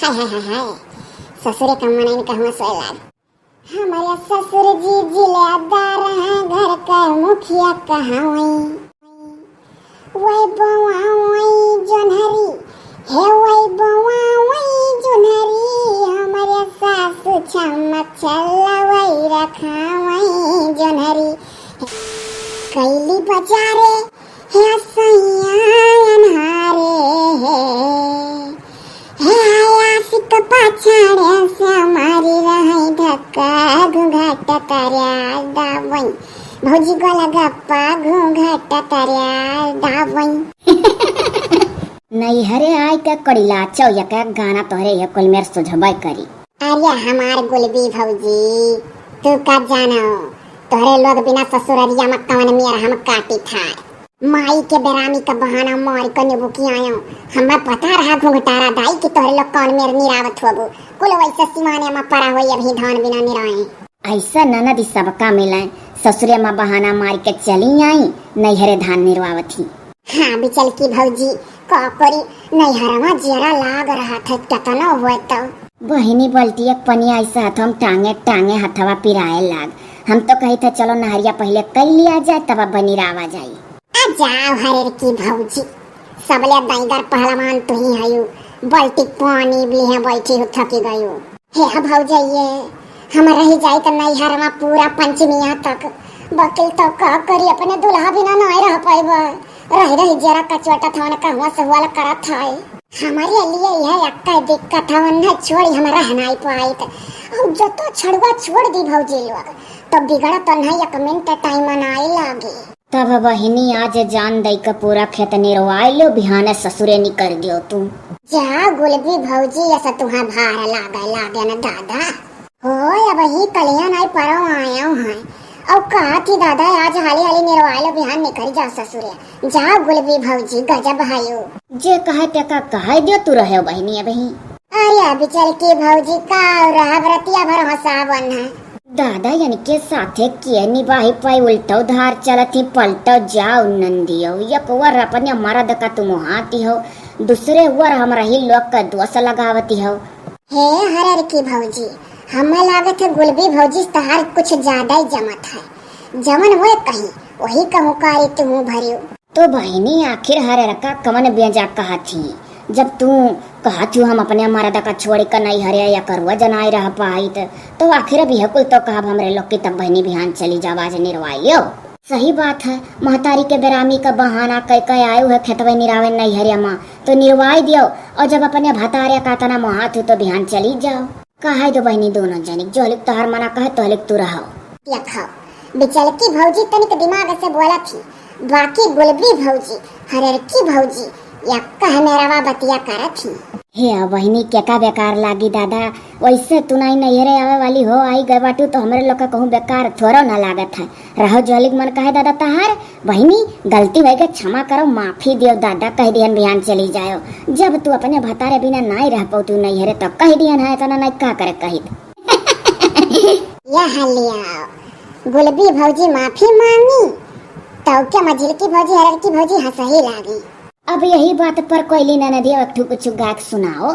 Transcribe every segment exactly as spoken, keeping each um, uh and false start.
हाय, हाय, हाय, हाय। ससुरे का मनइन कहवा से लाग। हमरे ससुर जी जिलेदार हैं, घर के मुखिया कहावई। वही बोआवई जोन्हरी, हे वही बोआवई जोन्हरी, हमरे सासु छमक छल्लवई रखावई जोन्हरी। कैली बजारे हे सैया अन्हारे हे, हे आशिक पाछाड़े से मारी रहई धक्का घूंघट तरिया दाबई। भौजी गोलगप्पा घूंघट तरिया दाबई। नैहरे आइ के कड़िला चौया के गाना तोहरे ये कुल मेर सुझबै करी। अरे हमार गुलबी भौजी, तू का जानो, तोहरे लोग बिना ससुररिया में कवन मेर हम काटी था। माई के बेरामी का बहाना मार के नेबुकी आयो। हमें पता रहा घुंघटारा दाई कि तोहरे लोग कौन मेर निरावत होबू। कुल वैसे सिवाने में परा होई अभी धान बिना निराए। ऐसा ननद ई सबका मिले, ससुरे में बहाना मार के चली आई, नैहरे धान निरवावत ही। हाँ बिचलकी भौजी, का करी, नैहरवा जेरा लाग रहा था, केतनो हुए तो। बहिनी बल्टी एक पनिया ऐसा हथवा में टांगे टांगे हथवा पिराए लाग। हम तो कही थे चलो नहरिया पहले कर लिया जाए तब अब निरावा जाई। आ जाओ हरेर की भौजी, सबले दईगर पहलवान तुही हयू, बल्टी पानी बिहे बैठी हो थकी गयू। हे भौजइये, हम रहि जाई त नैहरवा पूरा पंचमिया तक। बकिल तो का करी, अपने दुल्हा बिना नाय रह पाइबे। रहि रहि जरा कचोटत हवन, कहवा से हुआल करत है। हमरे लिए यह एक्का दिक्कत हवन, न छोड़ी हम रह नाय पाइत। और जतो छड़ुआ छोड़ दी भौजी लोग, तो बिगड़त नहीं, एक मिनट टाइम नाय लागे। तब बहिनी आज जान दई के पूरा खेत निरवाइ ल्यो, बिहाने ससुरे निकर दियो तू। जा गुलबी भौजी, ऐसा तुहा भार लागे, लागे न दादा। होय, अबही कलिया नाई परौ आयो हैं। औ कहा थी दादा, आज हाली हाली निरवाइ ल्यो, बिहान निकल जाओ ससुरे। जा गुलबी भौजी, गजब हयो। जे कहे ते का कहे दियो तू रहे बहिनी अबही। अरे बिचलकी भौजी, का रहब रतिया भर हंसावन है। दादा, इनके साथे के निबाही पाई, उल्टो धार चलत ही, पलटो जाओ नंदियो। एक वर अपने मरद का तुम हाथी हो, दूसरे वर हमरा ही लोग का दोष लगावती हो। हे हरर की भौजी, हमें लागत है गुलबी भौजी तहार कुछ ज्यादा ही जमत है। जमन वो कहीं, वही कहूँ कारी तुम भरियो। तो बहिनी, आखिर हरेर का कवन बेजा कहत ही? जब तू कहत हू, "हम अपने मरद का छोड़ि क नैहरे या करुआ जनाई रह पाइत," तो आखिर अब यह कुल तो कहब हमरे लोग की, तब बहिनी बिहान चली जाओ, आज निरवाई लियो। सही बात है, महतारी के बेरामी का बहाना कई कई आयु है खेतवे निरावे नैहरे मा, तो निरवाई दियो। और जब अपने भतारे का तना मोहात हू तो बिहान चली जाओ। कहे दो बहिनी दोनों जनिक, जोहलिक तोहर मना कहे तोहलिक तू रहो। देखो, बिचलकी भौजी तनिक दिमाग से बोलत ही, बाकी गुलबी भौजी, हरेरकी भौजी, या कह मेरावा बतिया करत ही। हे बहिनी, केका बेकार लागी दादा, वैसे तू नाई नैहरे आवे वाली हो, आई गए बाटू तो हमरे लोग का कहूँ बेकार थोड़ो ना लागत है। रहो जोहलिक मन कहे दादा तहार, बहिनी, गलती होइ गए, क्षमा करो, माफी दियो दादा, कह दिहन बिहान चली जायो। जब तू अपने भतारे बिना नाई रह पाऊ तू नैहरे, तो कह दिहन है, इतना नाई का करे कहित। या हलिया, गुलबी भौजी माफी मांगी, तो क्या मझिलकी भौजी, हररकी भौजी हंसही लागी। अब यही बात पर कोयली ननदिया एक ठो कुछ गा के सुनाओ,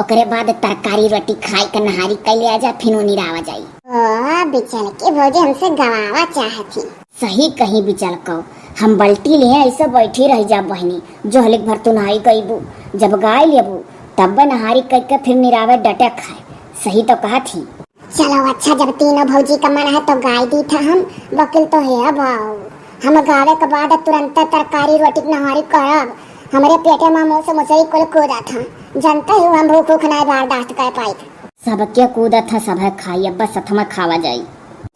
ओकरे बाद तरकारी रोटी खाई के नहारी कैले आ जा, फिर निरावा जाई। ओ, बिचलकी भौजी हमसे गवावा चाहत ही। सही कही बिचलको, हम बल्टी लिए ऐसे बैठी रह जा बहिनी, जोहलिक भर तू नहाई गईबू, जब गाय लेबू तब नहारी करके फिर निरावे डटे खाए। सही तो कहत ही। चलो अच्छा, जब तीनों भौजी का मन है तो गाय दी था हम, बकिल तो है अब आओ। हम गावे के बाद तुरंत तरकारी रोटी नहारी करब। हमरे पेटे में मुंह से मुसरी कुल कूदा था, जानते हो हम भूख उख नहीं बर्दाश्त कर पाई। सबके कूदा था, सब है खाई, अब बस हथमा खावा जाई।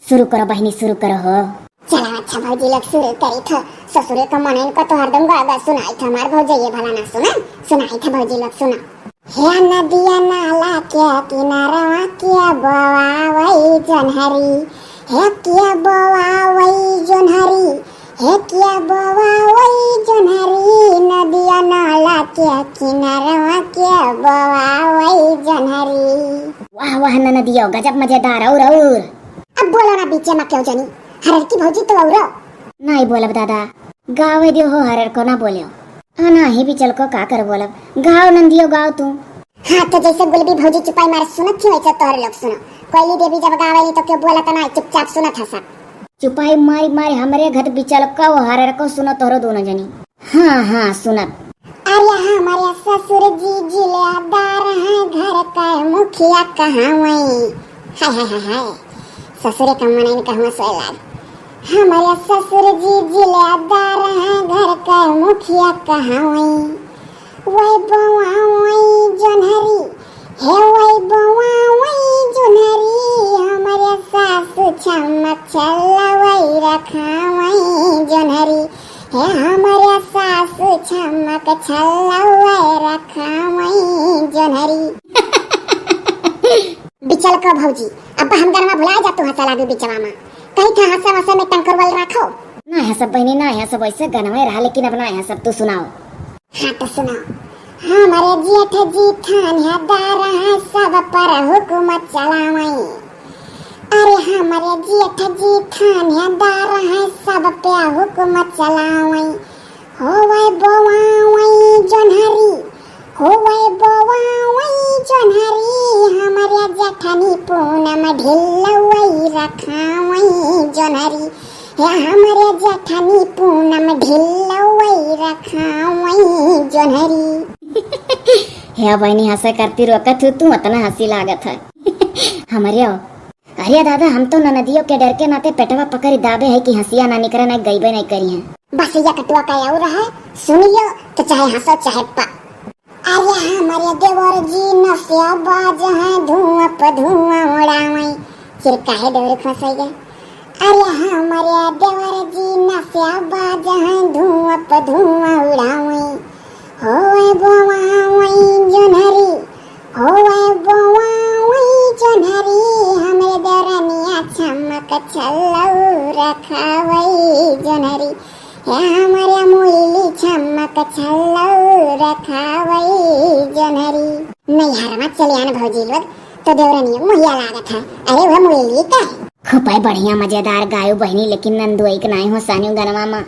शुरू करो बहिनी, शुरू करो हो। चला अच्छा भौजी लोग शुरू करी था। ससुरे का मन इनका तो हरदम गा गा सुनाई था, हमार भौजइये भला ना सुना, सुनाई था भौजी लोग सुना। हे नदिया नाला के किनारवा के बोआवई जोन्हरी, हे के बोआवई जोन्हरी, हे के बोआवई जोन्हरी, नदिया नाला के किनारवा के बोआवई जोन्हरी। वाह वाह ननदियो, गजब मजेदार। और और अब बोलो ना बीचे में क्यों जनी, हरर की भौजी तो औरो। नहीं बोलब दादा, गावे दियो हो हरर को, ना बोलियो। हाँ, नाही बिचलको का कर बोलब, गाओ नंदियो गाओ तू। हाँ, तो जैसे गुलबी भौजी चुपाई मारे सुनत थी, वैसे तोहरे लोग सुनो। कोयली देवी जब गावेली तो केहू बोलत ना, चुपचाप सुनत हसा। चुपाई मारी मारी हमरे घर बिचलका, वो हरर को सुनो तोहरो दोनों जनी। हाँ, हाँ, सुनत। अरे हमरे ससुर जी जिलेदार हैं, घर के मुखिया कहावई। हाय, हाय, हाय, हाय। ससुरे का मनइन कहूँ सोए लाग। हमरे ससुर जी जिलेदार हैं, घर के मुखिया कहावई। वही बोआवई जोन्हरी, हे वही बोआवई जोन्हरी, हमरे सासु छमक छल्लवई रखावई जोन्हरी। हे हमरे सासु छमक छल्लवई रखावई जोन्हरी। बिचलका भौजी, अब हम गनवा भुला जा, तू हंसा लागू बिचवा मा। कहीं था हंसा वंसा में टंकरवल राखो। ना हंसब बहिनी, ना हंसब, वैसे गनवा रहा, लेकिन अब ना हंसब, तू सुनाओ। हाँ तो सुनाओ। हमरे जेठ जी थानेदार हैं, सब पर हुकुम चलावई। अरे हमरे जेठ जी थानेदार हैं, सब पे हुकुम चलावई। होवै बोआवै जोन्हरी, होवै बोआवै जोन्हरी, हमरे जेठनी पूनम ढिल्लवै रखावै जोन्हरी। हे हमरे जेठनी पूनम ढिल्लवै रखावै जोन्हरी। हे बहिनी, हंसे करती रोकत हूँ, तू अतना हंसी लागत है। हमरे हो। अरे दादा, हम तो ननदियों के डर के नाते पेटवा पकड़ी दाबे है कि हंसिया ना निकरे, ना गईबे नहीं करी हैं। बस ये कटुआ का और है, सुन लियो तो चाहे हंसो चाहे पा। अरे हमरे देवर जी नशेबाज हैं, धुआं प धुआं उड़ावई। चिरका है देवर फंसाई गए। अरे हमरे देवर जी नशेबाज हैं, धुआं प धुआं उड़ावई। होवै बोआवै जोन्हरी, होवै बोआवै जोन्हरी, हमरे देवरनिया छमक छल्लौ रखावै जोन्हरी। हे हमरे मुइली छमक छल्लौ रखावै जोन्हरी। नैहर मा चले आन भौजी लोग, तो देवरनिया मुहिया लागत है। अरे वह मुइली का है। खूब बढ़िया मजेदार गायो बहिनी, लेकिन नंदुआई के नाई हो सानियो गनवा मा।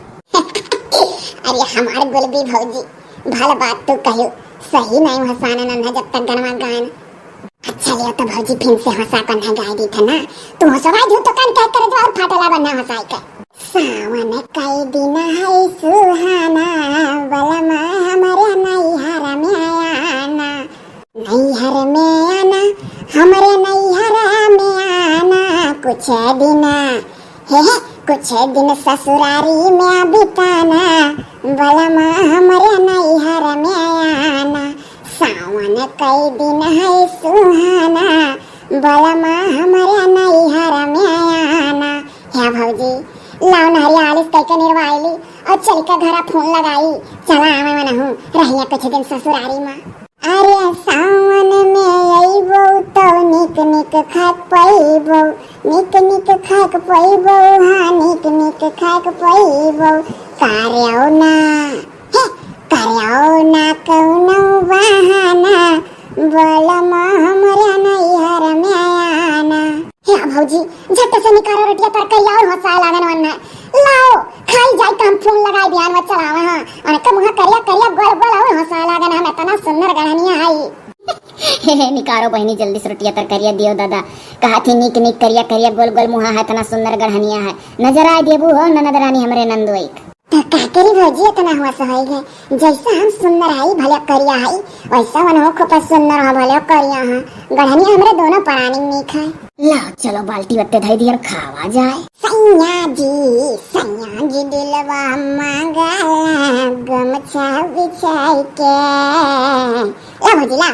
अरे हमार गुलबी भौजी, भल बात तू कहियो, सही नाई हंसाना नन्हा जब तक गनवा गायन। अच्छा लियो तो भौजी फिन से हंसा कन्हा गाय दी था ना, तू हंसवा दियो तो कान कह कर दो और फाटला बन्ना हंसाई के। सावन कई दिन है सुहाना, बलमा हमरे नैहर में आना। नैहर में आना, हमरे नैहर में आना, कुछ दिन, हे, हे, कुछ दिन ससुरारी में बिताना, बलमा हमरे नैहर में आना। सावन कई दिन है सुहाना, बलमा हमरे नैहर में आना। हे भौजी, लाओ नहरिया आलिस कई के निरवाइली और चल के घरा फोन लगाई, चला आवे मनहु, रहिया कुछ दिन ससुरारी में। अरे सावन में अइबो तो निक निक खाक पइबो, निक निक खाक पइबो, हाँ निक निक खाक पइबो। कार्यो ना, हे, कार्यो ना कौनो बहाना, बोलम हमरे नैहर में आना। हे भौजी, झट से निकारो रोटिया तरकरिया और हंसा लागन वन्ना। लाओ, खाई जाई त हम फोन लगाई बिहान में चलावे हाँ। अनका मुहा करिया करिया गोल गोल और हंसा लागन हम इतना सुंदर गढ़निया हई। हे, हे, निकारो बहिनी जल्दी से रोटिया तरकरिया दियो दादा। कहा थी निक निक करिया करिया गोल गोल मुहा है, इतना सुंदर गढ़निया है। नजर आए देबू हो ननद रानी हमरे नंदोई। तो का करी भौजी, इतना हुआ सहई है। जैसा हम सुंदर हई, भले करिया हई, वैसा वनहो खूब सुंदर हो, भले करिया है। गढ़निया हमरे दोनों परानी नीक है। ला चलो बाल्टी बत्ते धई दियर खावा जाए। सैया जी, सैया जी दिलवा मांगा गमछा बिछाई के। ला भौजी ला।